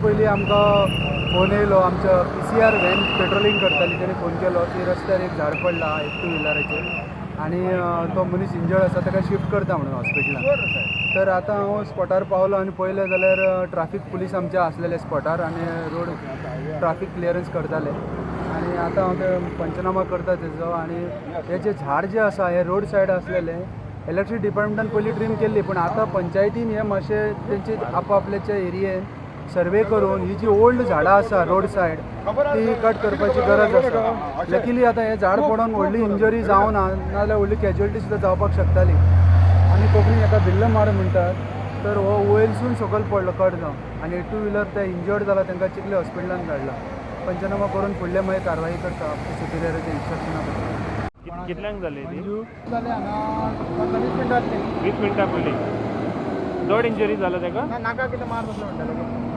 पयलीं आमकां फोन येयलो. आमच्या पीसीआर व्हॅन पेट्रोलिंग करताली, तेणी फोन केलो की रस्त्यार एक झाड पडला एक टू व्हिलराचेर आनी तो मनीस इंजर्ड आसा, ताका शिफ्ट करता म्हणून हॉस्पिटलान. तर आतां हांव स्पॉटार पावलो आनी पळयलें जाल्यार ट्राफीक पुलीस आमच्या आसलेले स्पॉटार आनी रोड ट्राफीक क्लियरन्स करताले. आनी आतां हांव ते पंचनामा करता तेजो. आनी हे जे झाड जे आसा हे रोड सायड आसलेले, इलेक्ट्रीक डिपार्टमेंटान पयलीं ट्रीम केल्ली, पूण आतां पंचायतीन हे मातशें तेंचे आपआपल्याच्या एरियेन सर्वे करून ही जी ओल्ड झाडां आसा रोड सायड ती कट करपाची गरज आसा. लकीली आतां हें झाड पडोन व्हडली इंजरी जावना, नाजाल्यार व्हडली कॅज्युअलिटी सुद्दां जावपाक शकताली. आनी कोंकणी हेका भिल्ल मार म्हणटात, तर हो वयरसून सकयल पडलो कट जावन आनी टू व्हिलर ते इंजर्ड जाला, तांकां चिखले हॉस्पिटलान धाडला. पंचनामा करून फुडले मागीर कारवाई करता सुपिरियराच्या इन्स्ट्रक्शना प्रमाण. कितल्यांक जाली ती? जालें हांगा 20 मिनटां जातलीं. 20 मिनटां पयलीं. चड इंजरी जाला ताका? नाका कितें मार बसलो म्हणटाले.